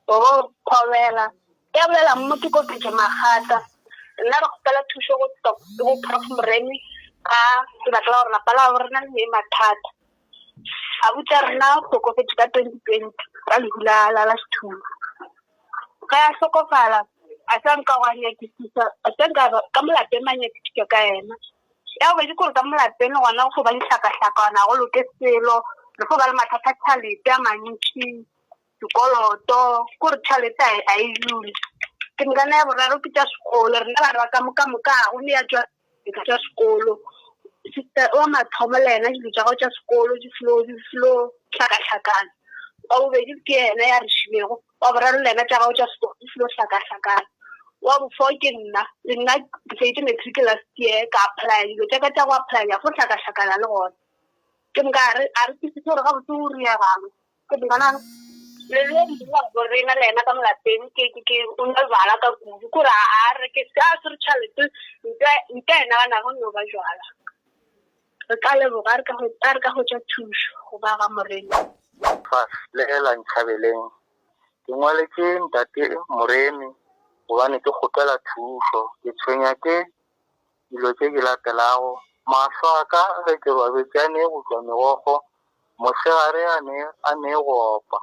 O thobela. Ya bolela mo ke kopetše magata. Nna re kgopela thušo go go Prof Moremi ka lebaka la gore lapa la bo rena le ne mathata. Abuti a rena o hlokofetše ka 2020 ka lehu la la la sethunya. Ge a hlokofala a sa nka gwa nyakisisa a sa nka ka mo lapeng ba nyakisisa ka yena. Ya bobedi ke gore ka mo lapeng le gona go fo ba dihlakahlakana ga go loke selo re fo ba le mathata a tšhalete a mantši. Dikoloto, kore tšhalete a a e dule. Ke mokana ya boraro ke tša sekolo, rena bana ba ka moka moka ga go ne ya tšwa ka tša sekolo. Sister wa mathomo le yena dilo tša gagwe tša sekolo di flo di flo hlakahlakana. Wa bobedi ke yena ya re šilego, wa boraro le yena tša gagwe tša sekolo di flo hlakahlakana. Wa bofo ke nna, le nna ke feditše matric last year ka apply dilo tša ka tša go apply ya fo hlakahlakana le gona. Ke moka a re a re kwisise gore gabotse o riegang. Ke bona le le mongwe wa rena le yena ka mo lapeng ke ke ke o nwa jwala ka kudu kore a a re ke se a swere tšhelete ntle ntle a e naganago no ba jwala. Re ka leboga a re ka a re ka hwetša thušo go ba ga Morena. Fa le ge la Ntšhabeleng ke ngwaletše ntate Moremi gobane ke kgopela thušo. Ke tshwenya ke dilo tše di latelago, Mahlo a ka ge ke robetše a ne go tšwa megokgo, mosegare a ne a ne go opa,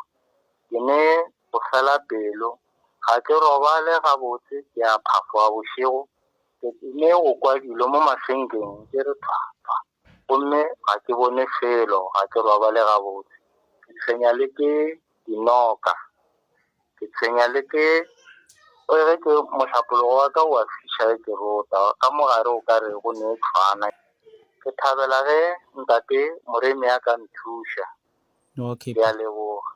ke ne go fela pelo, ga ke robale gabotse, ke a phafoga bošego, ke ne go kwa dilo mo masenkeng di re thwa thwa, gomme ga ke bone selo, ga ke robale gabotse, ke tshwenya le ke dinoka. Ke tshwenya le ke o ge ke mohlapologo wa ka o a fiša ge ke rota ka mo gare o ka re go ne tshwana. Ke thabela ge ntate Moremi a ka nthuša. Okay. Ke a leboga.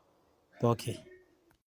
Okay.